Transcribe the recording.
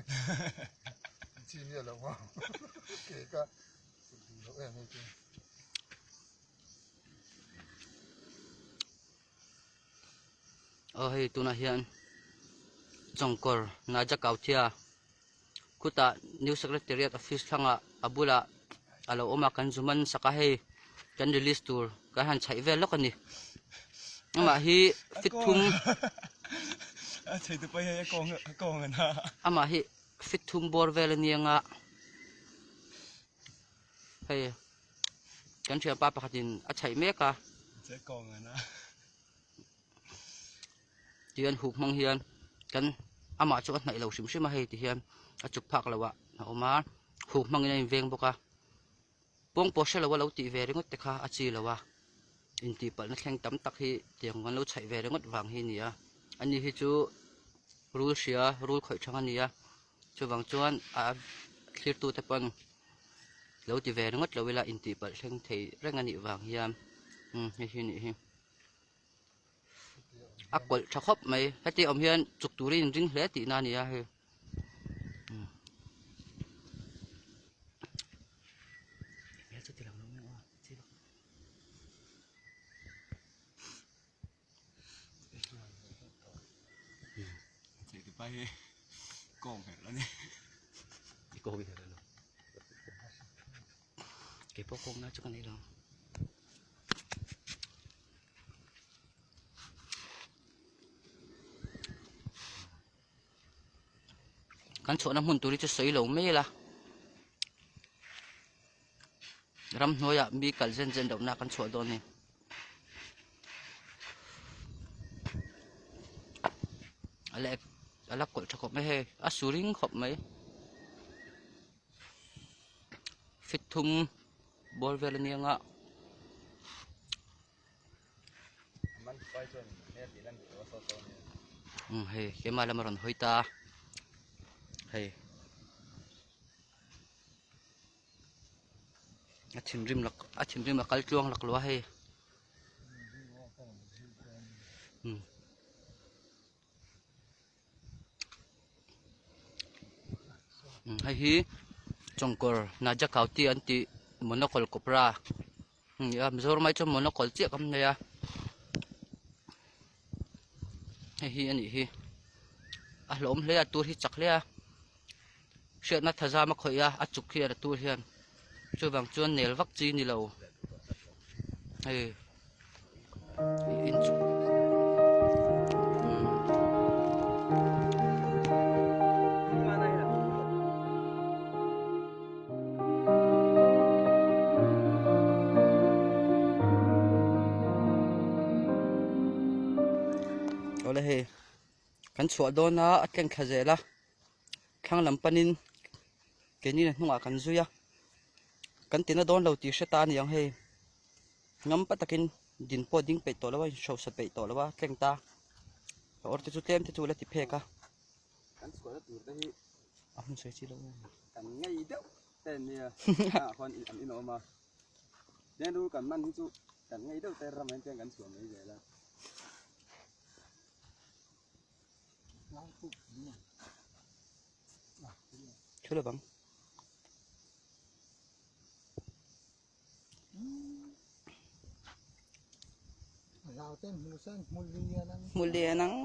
Aw hei tunah hian chawngkawr Naja Kauthia khutah New Secretariat Office thlangah a bulah a lo awm a kan zu man sak a hei kan release tur kan han chhaih vel lawk a ni amah hi fit thum amah hi fit thum bawr vel a nia nga hei kan thianpa pakhatin a chhaih mek a tihian huk hmang hian kan amah chu a hnaih lo hrim hrim a hei ti hian a chuk phak loh ah a awm a huk hmangin a inveng bawk a pawng pawh hre lo a lo tih ve ringawt te kha a chi lo a intihpalhna thleng tam tak hi tiang kan lo chhaih ve ringawt vang hi a ni a ani hi chu rul hria rul khawih thang a ni a chuvang chuan a thlirtu te pawn lo ti ve ringawt lo ila intihpalh thleng thei reng a nih vang hian umm hei hi a nih hi. A kawlh tha khawp mai heti awm hian chuk turin in ring hle tihna a ni a hei keipawh kawng na chu ka nei lo. Kan chhuahna hmun tur hi chu sawi lo mai ila ramhnuaiah mi kal zen zen lohna kan chhuah dawn a ni. A la kawlh tha khawp mai hei a su ring khawp mai. Fit thum bawr vel a nia nga. Umm hei keimah lam a rawn hawi ta a hei a thinrim lak a thinrim a kal tluang lak lo a hei umm. Hei hi chawngkawr Najakauti an tih monocle cobra a ni a Mizoram ah hi chuan monocle chiah kan nei a hei hi a nih hi a hlauhawm hle a tur hi chak hle a hriatna thazam a khawih a a chuk hian a tur hian chuvang chuan nel vak chi a ni lo hei. Awle hei kan chhuah dawn a a tleng thla zel a thlang lam panin keini a hnungah kan zui a kan tina dawn lo tih hre ta a ni ang hei. Ngam pa takin din pawh ding peih tawh lo a inhrosa peih tawh lo a tleng ta a awr te chu tlem te chu la ti phek a kan chhuahna tur te hi a hmun sawi chi lo kan ngei deuh te an nia ah khuan an inawm a tian rul kan man hi chu kan ngei deuh te ram ah hian kan chhuah mai zel a. Thu lovang. Hmu lian ang.